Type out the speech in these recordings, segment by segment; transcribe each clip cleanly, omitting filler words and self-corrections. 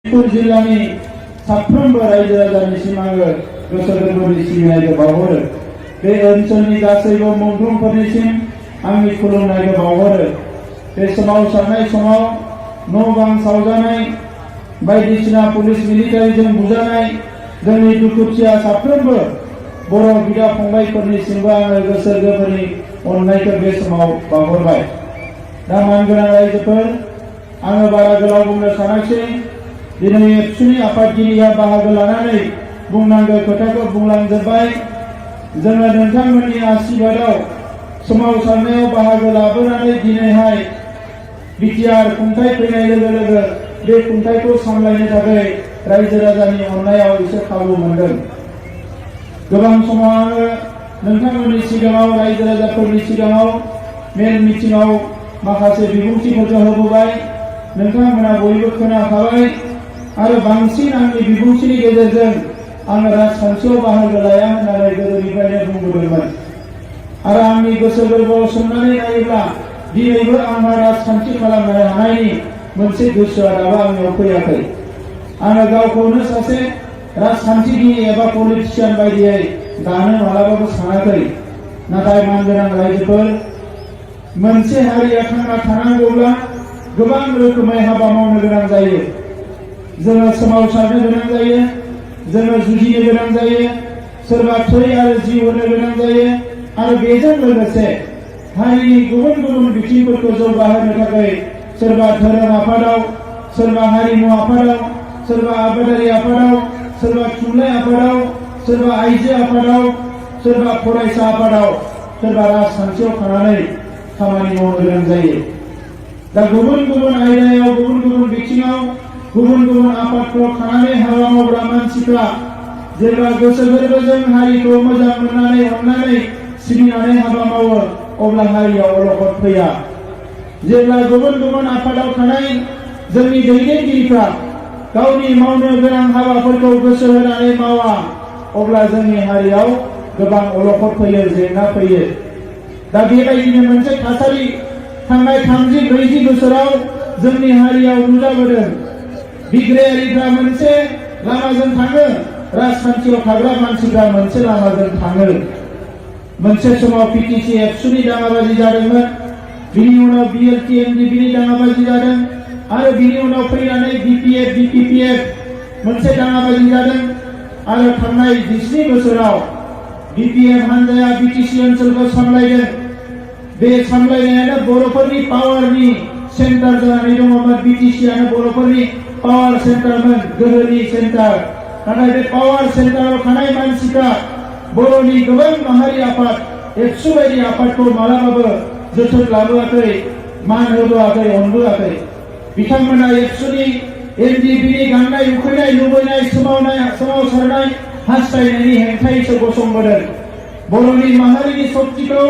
जिल्लानि साफ्रोमबो रायजो राजानिसिम आङो गोसो गोरबोनि सिबिनायखौ बावहरो। बे ओनसोलनि गासैबो मुंख्लंफोरनिसिम आंनि खुलुमनायखौ बावहरो। बे सोमावसारनाय समाव न' बां सावजानाय, बायदिसिना पुलिस मिलिटारिजों बुजानाय जोंनि दुखुथिया साफ्रोमबो बर' बिदा फंबायफोरनिसिमबो आङो गोसो गोरबोनि अननायखौ बे समाव बावहरबाय। दा मानगोनां रायजोफोर, आङो बारा गोलाव बुंनो सानाखिसै। दिनै एबसुनि आफादगिरिया बाहागो लानानै बुंनांगौ खोथाखौ बुंलांजोब्बाय। जोङो नोंथांमोननि आशीर्बादाव सोमावसारनायाव बाहागो लाबोनानै दिनैहाय बिटिआर खुंथाय फैनाय लोगो लोगो बे खुंथायखौ सामलायनो थाखाय रायजो राजानि अननायाव एसे खाबु मोनदों। गोबां समाव आङो नोंथांमोननि सिगाङाव, रायजो राजाफोरनि सिगाङाव मेल मिटिंआव माखासे बिबुंथिफोरखौ होबोबाय। नोंथांमोना बयबो खोनाखाबाय आरो बांसिन आंनि बिबुंथिनि गेजेरजों आङो राजखान्थियाव बाहागो लाया होननानै गोदोनिफ्रायनो बुंबोदोंमोन। आरो आंनि गोसो गोरबोआव सोंनानै नायोब्ला दिनैबो आंहा राजखान्थि खालामनो हानायनि मोनसे गोसोआ दाबो आंनियाव फैयाखै। आङो गावखौनो सासे राजखान्थिगिरि एबा पलिटिशियान बायदियै दानो मालाबाबो सानाखै। नाथाय मानगोनां रायजोफोर, मोनसे हारिया थांना थानांगौब्ला गोबां रोखोमै हाबा मावनो गोनां जायो। जोङो सोमावसारनो गोनां जायो, जोङो जुजिनो गोनां जायो, सोरबा थै आरो जिउ होनो गोनां जायो। आरो बेजों लोगोसे हारिनि गुबुन गुबुन बिथिंफोरखौ जौगाहोनो थाखाय सोरबा धोरोम आफादाव, सोरबा हारिमु आफादाव, सोरबा आबादारि आफादाव, सोरबा थुनलाइ आफादाव, सोरबा आइजो आफादाव, सोरबा फरायसा आफादाव, सोरबा राजखान्थियाव थानानै खामानि मावनो गोनां जायो। दा गुबुन गुबुन आयदायाव, गुबुन गुबुन बिथिङाव, गुबुन गुबुन आफादफ्राव थानानै हाबा मावग्रा मानसिफ्रा जेब्ला गोसो गोरबोजों हारिखौ मोजां मोननानै अननानै सिबिनानै हाबा मावो, अब्ला हारियाव अलखद फैया। जेब्ला गुबुन गुबुन आफादाव थानाय जोंनि दैदेनगिरिफ्रा गावनि मावनो गोनां हाबाफोरखौ गोसो होनानै मावा, अब्ला जोंनि हारियाव गोबां अलखद फैयो, जेंना फैयो। दा बेबायदिनो मोनसे थासारि थांनाय 30-40 बोसोराव जोंनि हारियाव नुजाबोदों। बिग्रायारिफ्रा मोनसे लामाजों थाङो, राजखान्थियाव थाग्रा मानसिफ्रा मोनसे लामाजों थाङो। मोनसे समाव पिटिसि एबसुनि दाङाबाजि जादोंमोन, बिनि उनाव बिएलटिएमडिबिनि दाङाबाजि जादों, आरो बिनि उनाव फैनानै बिपिएफ, बिपिपिएफ मोनसे दाङाबाजि जादों। आरो थांनाय 20 बोसोराव बिपिएफ हान्जाया बिटिसि ओनसोलखौ सामलायदों। बे सामलायनायानो बर'फोरनि पावारनि सेन्टार जानानै दङमोन। बिटिसिआनो बर'फोरनि पावार सेन्टारमोन, गोहोनि सेन्टार। नाथाय बे पावार सेन्टाराव थानाय मानसिफ्रा बर'नि गोबां माहारि आफाद, एबसु बायदि आफादखौ मालाबाबो जोथोन लाबोआखै, मान होबोआखै, अनबोआखै। बिथांमोना एबसुनि एमडिबिनि गांनाय उखैनाय, लुबैनाय, सोमावसारनाय, हास्थायनायनि हेंथायैसो गसंबोदों। बर'नि माहारिनि शक्तिखौ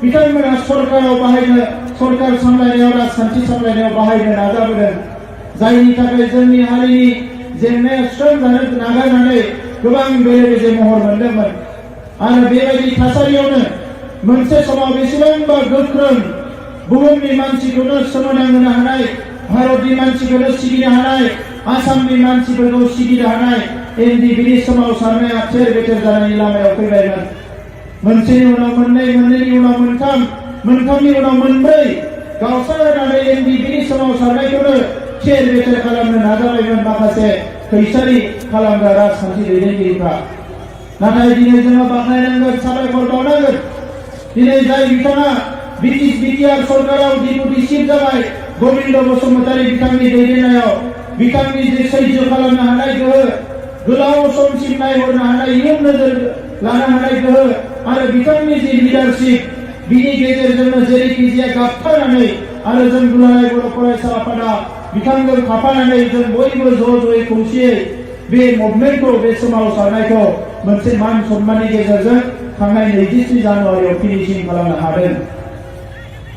बिथांमोना सरकाराव बाहायनो, सरकार सामलायनायाव, राजखान्थि सामलायनायाव बाहायनो नाजाबोदों। जायनि थाखाय जोंनि हारिनि जेंनाया सुस्रांजानो नागारनानै गोबां बेले बेजे महर मोनदोंमोन। आरो बेबायदि थासारियावनो मोनसे समाव बेसेबांबा गोख्रों बुहुमनि मानसिखौनो सोमोनांहोनो हानाय, भारतनि मानसिखौनो सिगिनो हानाय, आसामनि मानसिफोरखौ सिगिनो हानाय एनडिबिनि सोमावसारनाया थेर बेथेर जानायनि लामायाव फैबायमोन। मोनसेनि उनाव मोननै, मोननैनि उनाव मोनथाम, मोनथामनि उनाव मोनब्रै गावस्रानानै एनडिबिनि सोमावसारनायखौनो थेर बेथेर खालामनो नाजाबायमोन माखासे खैसारि खालामग्रा राजखान्थि दैदेनगिरिफ्रा। नाथाय दिनै जोङो बाख्नायनांगोन, साबायखर बावनांगोन। दिनै जाय बिथाङा बिटिआर सरकाराव डिपुटि चिफ जाबाय, गबिन्द बसुमतारी बिथांनि दैदेननायाव, बिथांनि जे सैज्य खालामनो हानाय गोहो, गोलाव समसिम नायहरनो हानाय, इयुन नोजोर लानो हानाय गोहो, आरो बिथांनि जे लिडारशिप, बिनि गेजेरजोंनो जेरैखि जाया गाबथानानै, आरो जों दुलाराय बर' फरायसा आफादा बिथांजों थाफानानै जों बयबो ज'यै खौसेयै बे मुभमेन्टखौ, बे सोमावसारनायखौ मोनसे मान सन्माननि गेजेरजों थांनाय 23 जानुवारियाव फिनिशिं खालामनो हादों।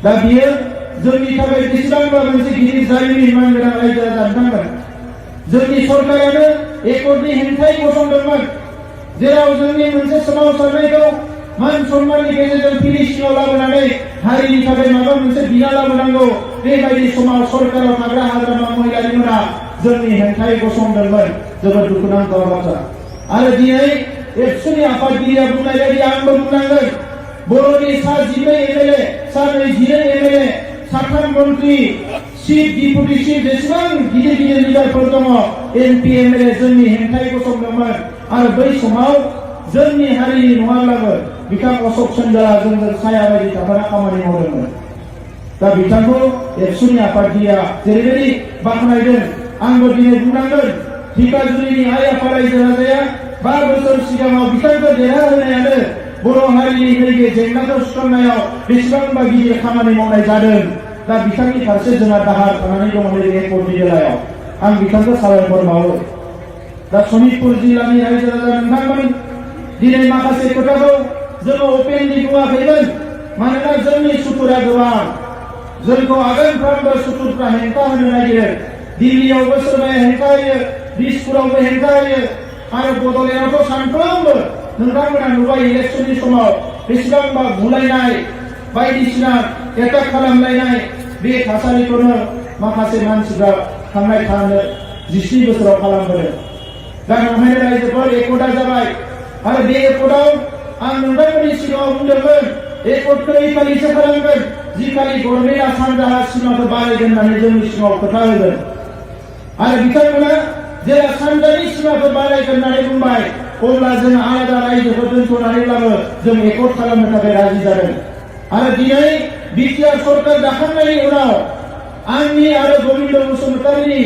दा बियो जोंनि थाखाय बेसेबांबा मोनसे गिदिर जारिमिन। मानगोनां रायजो राजा नोंथांमोन, जोंनि सरकारानो एकर्डनि हेंथायै गसंदोंमोन, जेराव जोंनि मोनसे सोमावसारनायखौ मान सन्माननि गेजेरजों फिनिशिंआव लाबोनानै हारिनि थाखाय माबा मोनसे बिना लाबोनांगौ। बेबायदि समाव सरकाराव थाग्रा हाग्रामा महिलारिमोना जोंनि हेंथायै गसंदोंमोन जोबोद दुखुनांथाव बाथ्रा आरो दिनै एबसुनि आफादगिरिया बुंनाय बायदि आंबो बुंनांगोन बर'नि सा 12 एमएलए सा 22 एमएलए साथाम मन्त्रि चिफ डिपुटि चिफ जेसेबां गिदिर गिदिर लिडारफोर दङ एमपि एमएलए जोंनि हेंथायै गसंदोंमोन आरो बै समाव जोंनि हारिनि नङाब्लाबो बिथां अशोक चन्द्रआ जोंजों साया बायदि थाफाना खामानि मावदोंमोन दा बिथांखौ एबसुनि आफादगिरिया जेरैबायदि बाख्नायदों आंबो दिनै बुंनांगोन धिकाजुलिनि आइ आफा रायजो राजाया 5 बोसोर सिगाङाव बिथांखौ देरहाहोनायानो बर' हारिनि नैबे जेंनाखौ सुस्रांनायाव बेसेबांबा गिदिर खामानि मावनाय जादों दा बिथांनि फारसे जोंहा दाहार थानानै दङ नैबे एकर्डनि बेलायाव आं बिथांखौ साबायखर बावो दा सनितपुर जिल्लानि रायजो राजा नोंथांमोन दिनै माखासे खोथाखौ जोङो अपेनलि बुङाखैमोन मानोना जोंनि सुथुरा गोबां जोंखौ आगानफ्रोमबो सुथुरफ्रा हेंथा होनो नागिरो दिल्लीयावबो सोरबाया हेंथा होयो दिसपुरावबो हेंथा होयो आरो बड'लेण्डआवथ' सानफ्रोमबो नोंथांमोना नुबाय इलेक्शननि समाव बेसेबांबा बुलायनाय बायदिसिना एटाक खालामलायनाय बे थासारिखौनो माखासे मानसिफ्रा थांनाय 17 बोसोराव खालामबोदों दा नंखायनो रायजोफोर एकर्डआ जाबाय आरो बे एकर्डआव आं नोंथांमोननि सिगाङाव बुंदोंमोन एकर्डखौ ओइखालिसो खालामगोन जिखालि गभर्नमेन्टआ सानजाहा सिमाखौ बारायगोन होननानै जोंनि सिगाङाव खोथा होगोन आरो बिथांमोना जेला सानजानि सिमाखौ बारायगोन होननानै बुंबाय अब्ला जों आलादा रायजोखौ दोनथ'नानैब्लाबो जों एकर्ड खालामनो थाखाय राजि जादों आरो दिनै बिटिआर सरकार दाखांनायनि उनाव आंनि आरो गबिन्द बसुमतारीनि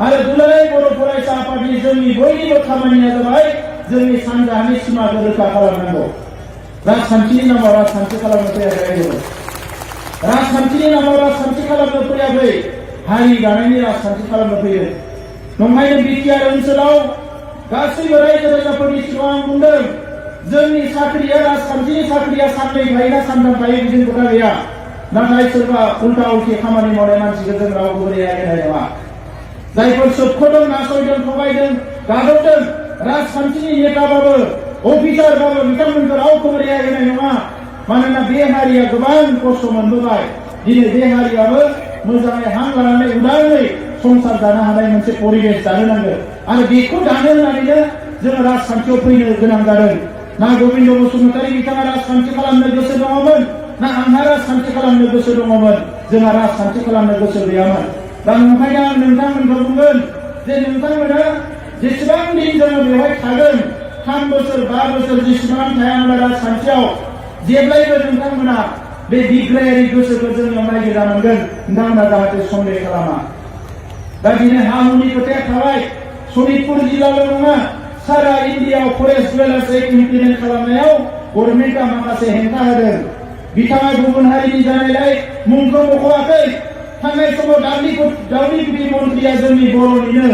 आरो दुलाराय बर' फरायसा आफादनि जोंनि बयनिबो खामानिया जाबाय जोंनि सानजाहानि सिमाखौ रैखा खालामनांगौ राजखान्थिनि नामाव राजखान्थि खालामनो फैयाखै राजखान्थिनि नामाव राजखान्थि खालामनो फैयाखै हारि दानायनि राजखान्थि खालामनो फैयो नंखायनो बिटिआर ओनसोलाव गासैबो रायजो राजाफोरनि सिगाङाव आं बुंदों जोंनि साख्रिया राजखान्थिनि साख्रिया साननै थायोना सानथाम थायो बिदि खोथा गैया नाथाय सोरबा उल्टा उल्टि खामानि मावनाय मानसिखौ जों रावबो रेहाय नङा जायफोर सोबख'दों नासयदों थगायदों गादबदों राजखान्थिनि नेताबाबो अफिसारबाबो बिथांमोनखौ रावखौबो रेहाय होनाय नङा मानोना बे हारिया गोबां खस्थ' मोनबोबाय दिनै बे हारियाबो मोजाङै हां लानानै उदाङै संसार दानो हानाय मोनसे परिबेश दानो नांगोन आरो बेखौ दानो होननानैनो जों राजखान्थियाव फैनो गोनां जादों ना गबिन्द बसुमतारी बिथाङा राजखान्थि खालामनो गोसो दङमोन ना आंहा राजखान्थि खालामनो गोसो दङमोन जोंहा राजखान्थि खालामनो गोसो गैयामोन दा नंखायनो आं नोंथांमोनखौ बुंगोन जे नोंथांमोना जेसेबां दिन जोङो बेवहाय थागोन 3 बोसोर 5 बोसोर जेसेबां थाया होनब्ला राजखान्थियाव जेब्लायबो नोंथांमोना बे बिग्रायारि गोसोखौ जोंनियाव नागिरनांगोन नोंथांमोना जाहाथे सन्देह खालामा दा दिनै हा हुनि खोथाया थाबाय सनितपुर जिल्लाल' नङा सारा इन्डियायाव फरेस्ट डिवेलपार्स एक्ट इमप्लिमेन्ट खालामनायाव गभर्नमेन्टआ माखासे हेंथा होदों बिथाङा गुबुन हारिनि जानायलाय मुंखौ मख'वाखै थांनाय समाव दावलिगुरि मन्थ्रिया जोंनि बर'निनो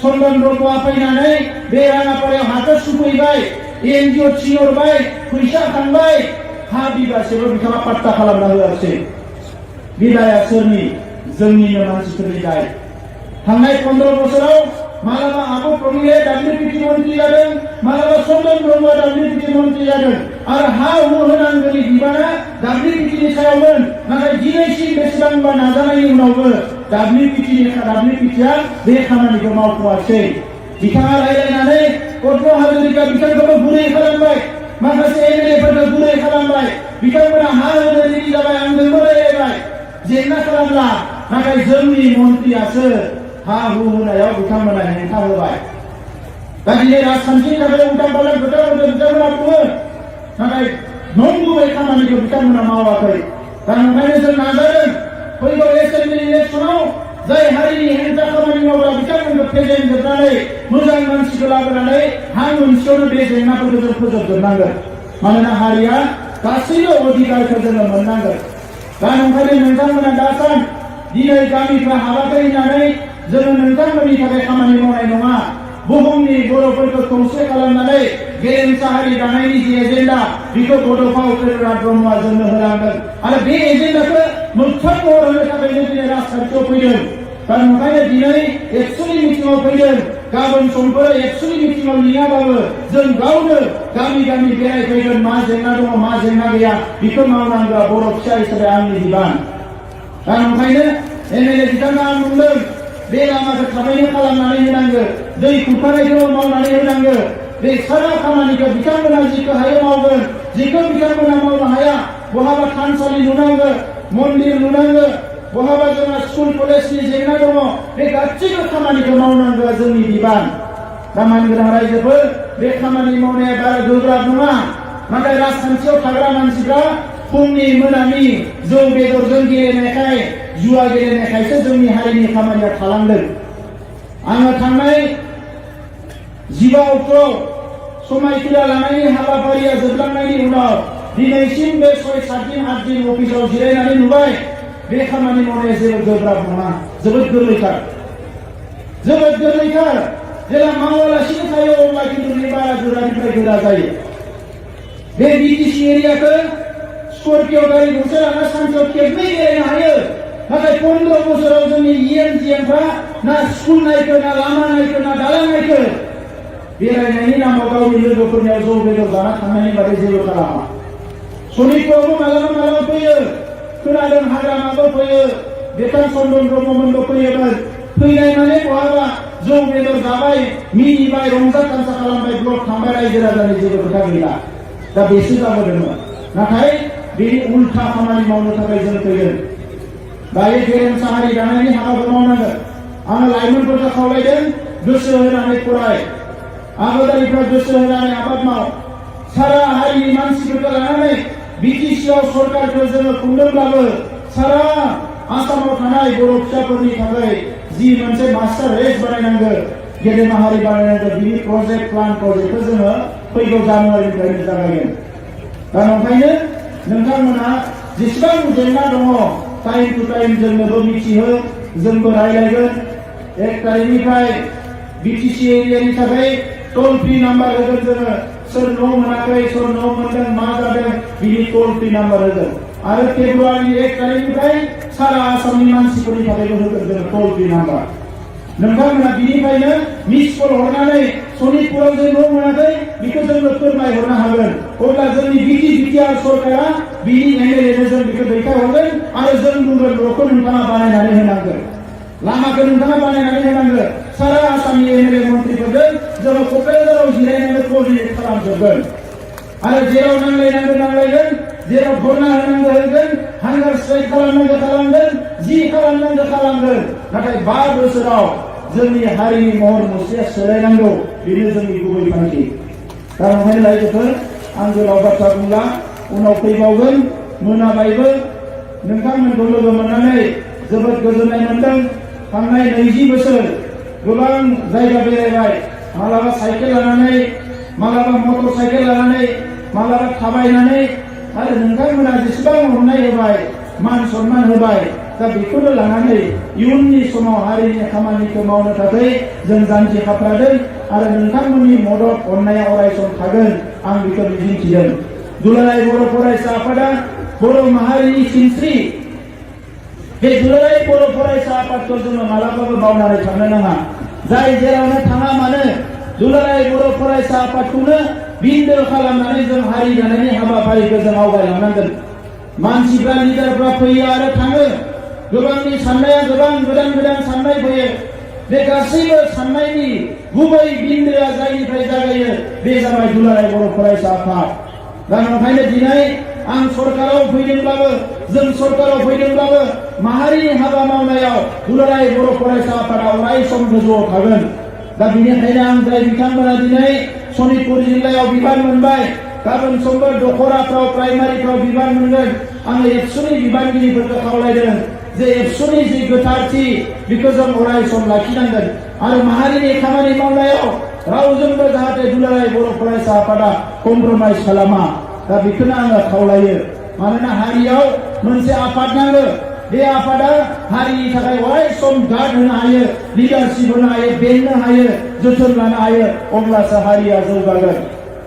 चन्दन ब्रह्मआ फैनानै बे राङापारायाव हाखौ सुफैबाय एनजिअ थिनहरबाय फैसा थांबाय हा बिगासेबो बिथाङा पाट्टा खालामना होआसै बिदाया सोरनि जोंनिनो मानसिफोरनि दाय थांनाय 15 बोसोराव मालाबा आब' प्रमिले WPT मन्थ्रि जादों मालाबा चन्दन ब्रह्मआ WPT मन्थ्रि जादों आरो हा हु होनांगौनि बिबाना WPTनि सायावमोन नाथाय दिनैसिम बेसेबांबा नाजानायनि उनावबो WPTआ बे खामानिखौ मावथ'वासै बिथाङा रायज्लायनानै पद्म हाजरिका बिथांखौबो गुरै खालामबाय माखासे एमएलएफोरखौ गुरै खालामबाय बिथांमोना हा होनो रेडि जाबाय आंजोंबो रायज्लायबाय जेंना खालामला नाथाय जोंनि मन्थ्रियासो हा हु होनायाव बिथांमोना हेंथा होबाय दा दिनै राजखान्थिनि थाखाय उल्टा पाल्टा खोथा बुंदों बिथांमोना बुङो नाथाय नंगुबै खामानिखौ बिथांमोना मावाखै दा ओंखायनो जों नाजादों फैगौ एसेम्बलि इलेक्सनाव जाय हारिनि हेंथा खामानि मावग्रा बिथांमोनखौ फेजेनजोबनानै मोजां मानसिखौ लाबोनानै हा मोनसेयावनो बे जेंनाफोरखौ जों फोजोबजोबनांगोन मानोना हारिया गासैबो अधिकारखौ जोङो मोननांगोन दा ओंखायनो नोंथांमोना दासान दिनै गामिफ्रा हाबाखै होननानै जोङो नोंथांमोननि थाखाय खामानि मावनाय नङा बुहुमनि बर'फोरखौ खौसे खालामनानै गेरेमसा हारि दानायनि जि एजेन्डा बेखौ बड'फा उपेन्द्रनाथ ब्रह्मआ जोंनो होलांदों आरो बे एजेन्डाखौ मोगथां महर होनो थाखायनो दिनै राजखान्थियाव फैदों दा ओंखायनो दिनै एक्सुलि मिटिङाव फैदों गाबोन समफोर एक्सुलि मिटिङाव लिङाबाबो जों गावनो गामि गामि बेरायफैगोन मा जेंना दङ मा जेंना गैया बेखौ मावनांगौआ बर' फिसा हिसाबै आंनि बिबान दा ओंखायनो एमएलए बिथाङा आं बुंदों बे लामाखौ थाबैनो खालामनानै होनांगौ दै खुरखानायखौ मावनानै होनांगौ बे सारा खामानिखौ बिथांमोना जिखौ हायो मावगोन जिखौ बिथांमोना मावनो हाया बहाबा थानसालि लुनांगौ मन्दिर लुनांगौ बहाबा जोंहा स्कुल कलेजनि जेंना दङ बे गासैबो खामानिखौ मावनांगौआ जोंनि बिबान दा मानगोनां रायजोफोर बे खामानि मावनाया बारा गोब्राब नङा नाथाय राजखान्थियाव थाग्रा मानसिफ्रा फुंनि मोनानि जौ बेदरजों गेलेनायखाय जुवा गेलेनायखायसो जोंनि हारिनि खामानिया थालांदों आङो थांनाय 15 अक्ट'आव समायखिरा लानायनि हाबाफारिया जोबलांनायनि उनाव दिनैसिम बे 6-7 दिन 8 दिन अफिसाव जिरायनानै नुबाय बे खामानि मावनाया जेबो गोब्राब नङा जोबोद गोरलैथार जेला मावालासिनो थायो अब्ला खिन्थु बे बारा गोरानिफ्राय गोरा जायो बे बिटिसि एरियाखौ स्कर्पिय' गारि गंसे लाना सानसेयाव खेबनै बेरायनो हायो नाथाय 15 बोसोराव जोंनि जिएमफ्रा ना स्कुल नायखो ना लामा नायखो ना दालां नायखो बेरायनायनि नामाव गावनि लोगोफोरनियाव जौ बेदर जाना थांनायनि बादै जेबो खालामा सनितपुरावबो मालाबा फैयो खोनादों हाग्रामाबो फैयो बेथान चन्दन ब्रह्ममोनबो फैयोमोन फैनाय माने बहाबा जौ बेदर जाबाय मिनिबाय रंजा तामसा खालामबाय ब्लक थांबाय रायजो राजानि जेबो खोथा गैला दा बेसो जाबोदोंमोन नाथाय बेनि उल्था खामानि मावनो थाखाय जों फैदों दायो गेरेमसा हारि दानायनि हाबाखौ मावनांगोन आङो लाइमोनफोरखौ खावलायदों गोसो होनानै फराय आबादारिफ्रा गोसो होनानै आबाद माव सारा हारिनि मानसिफोरखौ लानानै बिटिसिआव सरकारखौ जोङो खुंदोंब्लाबो सारा आसामाव थानाय बर' फिसाफोरनि थाखाय जि मोनसे मास्टार रेस बानायनांगौ गेदेमा हारि बानायनांगौ बिनि प्लानखौ जोङो फैगौ जानुवारिनिफ्रायनो जागायगोन दा ओंखायनो नोंथांमोना जेसेबां जेंना दङ टाइम टु टाइम जोंनोबो मिथिहो जोंबो रायलायगोन 1 तारिखनिफ्राय बिटिसि एरियानि थाखाय टोल फ्री नाम्बार होगोन जोङो सोर न' मोनाखै सोर न' मोनदों मा जादों बिनि टोल फ्री नाम्बार होगोन आरो फेब्रुवारिनि 1 तारिखनिफ्राय सारा आसामनि मानसिफोरनि थाखायबो होगोन जोङो टोल फ्री नाम्बार नोंथांमोना बिनिफ्रायनो मिस कल हरनानै सनितपुराव जे न' मोनाखै बेखौ जोंनो फोरमायहरनो हागोन अब्ला जोंनि बिटिआर सरकारा बिनि एमएलएनो जों बेखौ दैथायहरगोन आरो जों बुंगोन न'खौ नोंथाङा बानायनानै होनांगोन लामाखौ नोंथाङा बानायनानै होनांगोन सारा आसामनि एमएलए मन्थ्रिफोरजों जोङो क'क्राझाराव जिरायनानै क'र्डिनेट खालामजोबगोन आरो जेराव नांलायगोन जेराव धरना होगोन हांगार स्ट्राइक खालामगोन जि खालामनांगौ खालामगोन नाथाय 5 बोसोराव जोंनि हारिनि महर मुस्रिया सोलायनांगौ बेनो जोंनि गुबै थांखि दा ओंखायनो रायजोफोर आं गोलाव बाथ्रा बुंला उनाव फैबावगोन मोनाबायबो नोंथांमोनखौ लोगो मोननानै जोबोद गोजोननाय मोनदों थांनाय 20 बोसोर गोबां जायगा बेरायबाय मालाबा साइकेल लानानै मालाबा मटर साइकेल लानानै मालाबा थाबायनानै आरो नोंथांमोना जेसेबां अननाय होबाय मान सन्मान होबाय दा बेखौनो लानानै इयुननि समाव हारिनि खामानिखौ मावनो थाखाय जों जानजि खाफ्रादों आरो नोंथांमोननि मदद अननाया अरायसम थागोन आं बेखौ मिजिंथिदों दुलाराय बर' फरायसा आफादा बर' माहारिनि सिनस्रि बे दुलाराय बर' फरायसा आफादखौ जोङो मालाबाबो बावनानै थांनो नाङा जाय जेरावनो थाङा मानो दुलाराय बर' फरायसा आफादखौनो बिन्दो खालामनानै जों हारि दानायनि हाबाफारिखौ जों आवगायलांनांगोन मानसिफ्रा लिडारफ्रा फैयो आरो थाङो गोबांनि साननाया गोबां गोदान साननाय फैयो बे गासैबो साननायनि गुबै बिन्दोआ जायनिफ्राय जागायो बे जाबाय दुलाराय बर' फरायसा आफाद दा ओंखायनो दिनै आं सरकाराव फैदोंब्लाबो माहारिनि हाबा मावनायाव दुलाराय बर' फरायसा आफादा अराय सम गोजौआव थागोन दा बेनिखायनो आं जाय बिथांमोना दिनै सनितपुर जिल्लायाव बिबान मोनबाय गाबोन समफोर दखराफ्राव प्राइमारिफ्राव बिबान मोनगोन आङो एबसुनि बिबानगिरिफोरखौ खावलायदों जे एबसुनि जि गोथारथि बेखौ जों अराय सम लाखिनांगोन आरो माहारिनि खामानि मावनायाव रावजोंबो जाहाथे दुलाराय बर' फरायसा आफादा कमप्रमाइज खालामा दा बेखौनो आङो खावलायो मानोना हारियाव मोनसे आफाद नांगौ बे आफादा हारिनि थाखाय अराय सम गार्ड होनो हायो लिडारशिप होनो हायो बेंनो हायो जोथोन लानो हायो अब्लासो हारिया जौगागोन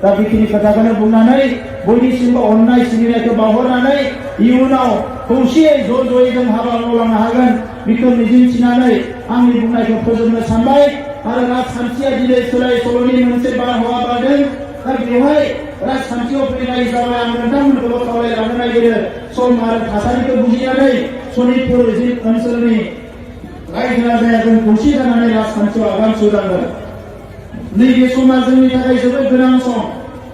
दा बेखिनि खोथाखौनो बुंनानै बयनिसिमबो अननाय सिबिनायखौ बावहरनानै इयुनाव खौसेयै ज'यै जों हाबा मावलांनो हागोन बेखौ मिजिंथिनानै आंनि बुंनायखौ फोजोबनो सानबाय आरो राजखान्थिया दिनै सोलाय सोल'नि मोनसे बारहावा बारदों दा बेवहाय राजखान्थियाव फैनाय हिसाबै आं नोंथांमोनखौबो खावलायलांनो नागिरो सम आरो थासारिखौ बुजिनानै सनितपुर ओनसोलनि जायखिजाया जाया जों खौसे जानानै राजखान्थियाव आगान सुरलांगोन। नैबे समा जोंनि थाखाय जोबोद गोनां सम।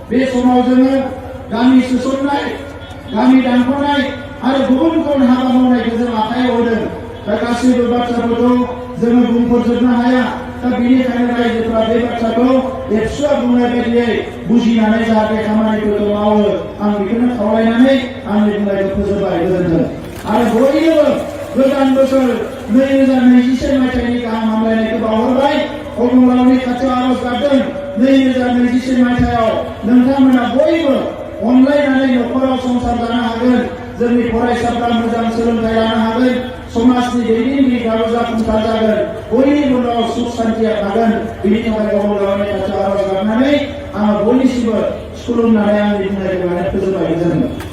बे समाव जोङो गामि सोसननाय, गामि दानख'नाय आरो गुबुन गुबुन हाबा मावनायखौ जों आखायाव होदों। दा गासैबो बाथ्राफोरखौ जोङो बुंफोरजोबनो हाया। दा बेनिखायनो रायजोफोरा बे बाथ्राखौ एबसुआ बुंनाय बायदियै बुजिनानै जाहाथे खामानिफोरखौ मावो, आं बेखौनो खावलायनानै आंनि बुंनायखौ फोजोबबाय। गोजोन्थों। आरो बयनोबो गोदान बोसोर 2024 मायथाइनि गाहाम हामलायनायखौ बावहरबाय। अबंलावनि खाथियाव आरज गाबदों 2024 मायथाइयाव नोंथांमोना बयबो अनलायनानै न'खराव संसार जानो हागोन, जोंनि फरायसाफ्रा मोजां सोलोंथाइ लानो हागोन, समाजनि दैदेनगिरिफ्राबो जाफुंसार जागोन, बयनिबो न'आव सुख सान्थिया थागोन। बेनि थाखाय अबंलावनि खाथियाव आरज गाबनानै आङो बयनिसिमबो खुलुमनानै आंनि बुंनायखौ फोजोबबाय। गोजोन्थों।